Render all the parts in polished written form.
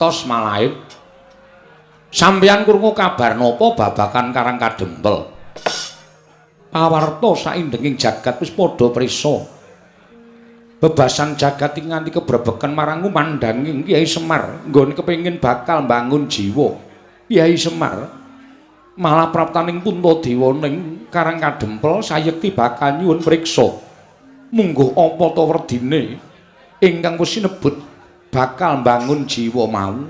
Tos malahe sampeyan krungu kabar napa babagan Karang Kadempel? Pawarta saindenging jagat wis padha prisa. Bebasan jagat iki nganti kebrebeken marang ngumandhanging Kyai Semar nggone kepengin bakal mbangun jiwa. Kyai Semar malah praptaning Puntadewa ning Karang Kadempel sayekti bakal nyuwun priksa. Mungguh apa ta werdine ingkang wis sinebut bakal mbangun jiwa mau.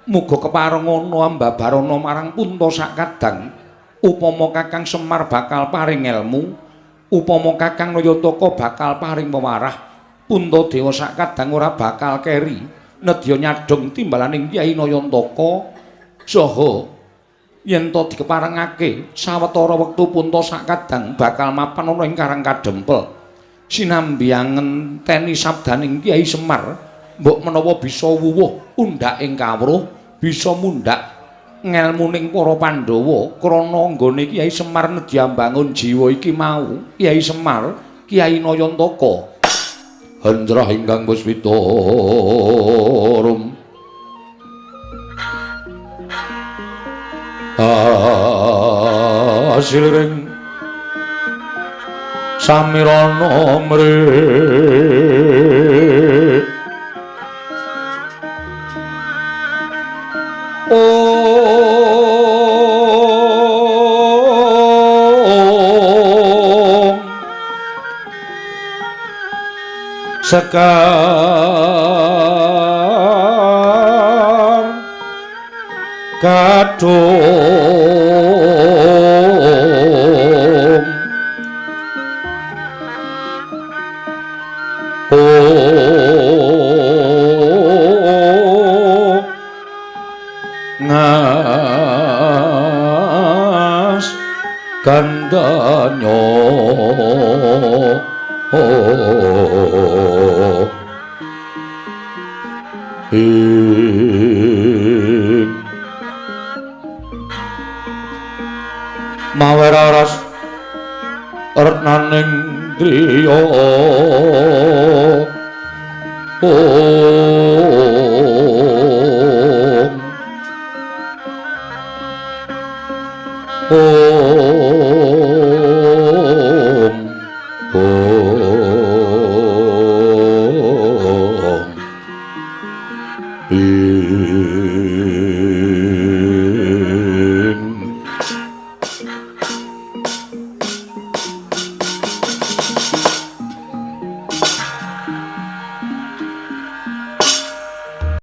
Muga kepareng ana ambabarana marang Punta sakadang. Upama Kakang Semar bakal paring elmu, upama Kakang Nayantaka bakal paring pewarah, Puntadewa sakadang ora bakal keri nedya nyadhong timbalaning Kyai Nayantaka. Saha yen to dikeparengake sawetara wektu Punta sakadang bakal mapan ana ing Karang Kadempel. Sinambi ngenteni sabdaning Kyai Semar, mbok menawa bisa wuwuh undhaking kawruh, bisa mundhak ngelmuning para Pandhawa krana nggone Kyai Semar nedya mbangun jiwa iki mau. Kyai Semar, Kyai Nayantaka. Hendrah ingkang puspita rum asiliring samirana mri om sekar kadung ngas gandanyo ing maweraras retnaning driya om om om ing.